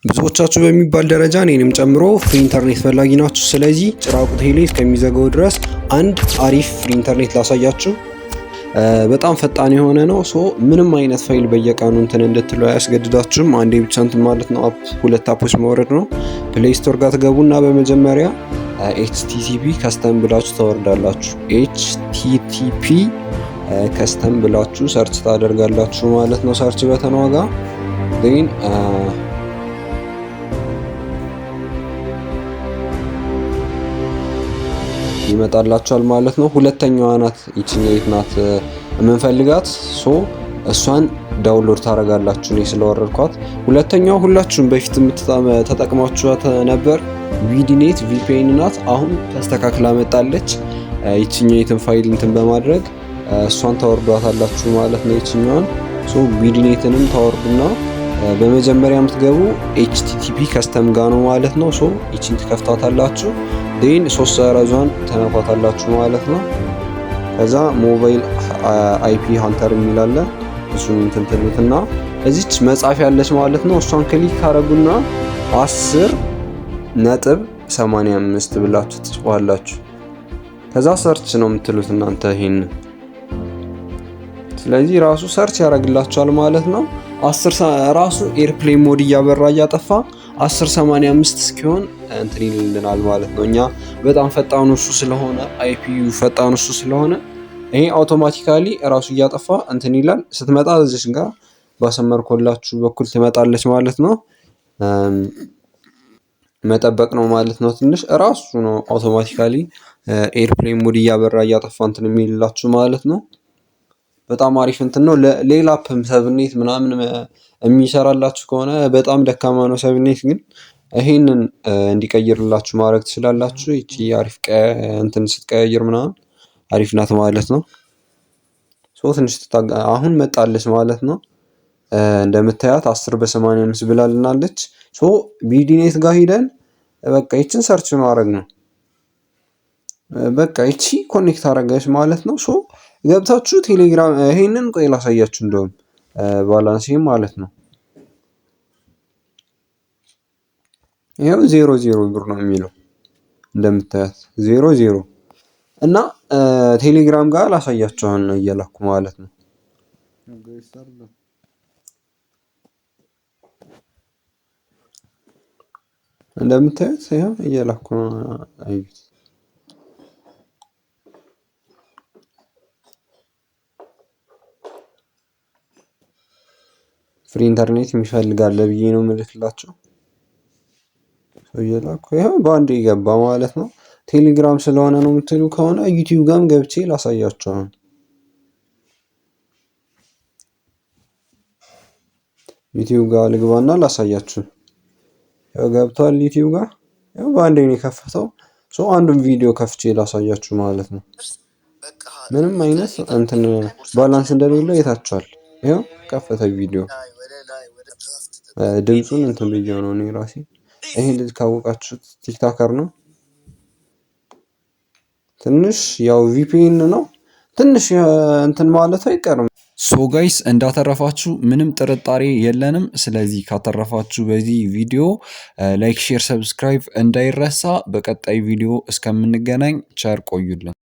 ብዙዎቻችሁ በሚባል ደረጃ እኔንም ጨምሮ free internet ፈላጊ ናችሁ። ስለዚህ ጭራቁ ቴሌ እስከሚዘጋው ድረስ አንድ አሪፍ free internet ላሳያችሁ። በጣም ፈጣን የሆነ ነው። So ምንም አይነት ፋይል በየቀኑ እንትን እንድትሉ አያስገድዳችሁም። አንዴ ብቻ እንትን ማለት ነው። App ሁለት app ኦች ማውረድ ነው። Play Store ጋር ትገቡና በመጀመሪያ HTTP custom ብላችሁ ታወርዳላችሁ። HTTP custom ብላችሁ search ታደርጋላችሁ ማለት ነው። Search button ኗ ጋር then ይመጣላችኋል ማለት ነው። ሁለተኛዋ ናት ይችኛይት ናት የምንፈልጋት። So እሷን download ታደርጋላችሁ። እኔ ስለወረድኳት ሁለተኛዋ ሁላችሁም በፊት ተጠቅማችኋት ነበር። ቪዲኔት VPN ናት። አሁን ተስተካክላ መጣለች። ይችኛይትን ፋይል እንትን በማድረግ እሷን ታወርዷታላችሁ ማለት ነው። ይችኛዋን so ቪዲኔትንም ታወርዱና በመጀመሪያ የምትገቡ HTTP custom ጋ ነው ማለት ነው። So ይችን ትከፍቷታላችሁ። Then ሶስት ሰረዟን ተነኳታላችሁ ማለት ነው። ከዛ mobile IP hunter የሚል አለ። እሱን እንትን ትሉትና እዚች መጻፍ ያለች ማለት ነው። እሷን click ካረጉና 10.85 ብላችሁ ትጽፋላችሁ። ከዛ search ነው የምትሉት እናንተ ይሄን። ስለዚህ ራሱ search ያደርግላችኋል ማለት ነው። 10 ራሱ airplane mode እያበራ እያጠፋ 10.85 እስኪሆን እንትን ይልልናል ማለት ነው። እኛ በጣም ፈጣኑ እሱ ስለሆነ IP ዩ ፈጣኑ እሱ ስለሆነ ይሄ automatically ራሱ እያጠፋ እንትን ይላል። ስትመጣ እዚች ጋር ባሰመርኮላችሁ በኩል ትመጣለች ማለት ነው። መጠበቅ ነው ማለት ነው። ትንሽ ራሱ ነው automatically airplane mode እያበራ እያጠፋ እንትን የሚልላችሁ ማለት ነው። በጣም አሪፍ እንትን ነው። ሌላ app ም ሰብኔት ምናምን የሚሰራላችሁ ከሆነ በጣም ደካማ ነው ሰብኔት፣ ግን ይሄንን እንዲቀይርላችሁ ማድረግ ትችላላችሁ። ይቺ አሪፍ እንትን ስትቀያይር ምናምን አሪፍ ናት ማለት ነው። So ትንሽ አሁን መጣለች ማለት ነው። እንደምታያት 10 በ85 ብላልናለች። So ቢዲኔት ጋር ሂደን በቃ ይችን search ማድረግ ነው። በቃ ይቺ connect አረጋች ማለት ነው። So ገብታችሁ ቴሌግራም ይሄንን ቆይ ላሳያችሁ፣ እንደውም balance ማለት ነው። ይኸው 0 0 ብር ነው የሚለው እንደምታያት 0 0 እና ቴሌግራም ጋር ላሳያችሁ አሁን እየላኩ ማለት ነው። እንደምታዩት ይኸው እየላኩ ነው። አዩት። Free internet የሚፈልግ አለ ብዬ ነው የምልክላቸው። እየላኩ ይኸው በአንድ ይገባ ማለት ነው። ቴሌግራም ስለሆነ ነው የምትሉ ከሆነ ዩቲዩብ ጋርም ገብቼ ላሳያችሁ አሁን። ዩቲዩብ ጋር ልግባና ላሳያችሁ። ያው ገብቷል ዩቲዩብ ጋር፣ ያው በአንዴ ነው የከፈተው። So አንዱን ቪዲዮ ከፍቼ ላሳያችሁ ማለት ነው። ምንም አይነት እንትን balance እንደሌለው አይታችኋል። ይኸው ከፈተ ቪዲዮ። ድምፁን እንትን ብዬው ነው እኔ ራሴ። ይሄን ልጅ ካወቃችሁት TikToker ነው። ትንሽ ያው VPN ነው ትንሽ እንትን ማለት አይቀርም። So guys፣ እንዳተረፋችሁ ምንም ጥርጣሬ የለንም። ስለዚህ ካተረፋችሁ በዚህ ቪዲዮ like፣ share፣ subscribe እንዳይረሳ። በቀጣይ ቪዲዮ እስከምንገናኝ ቸር ቆዩልን።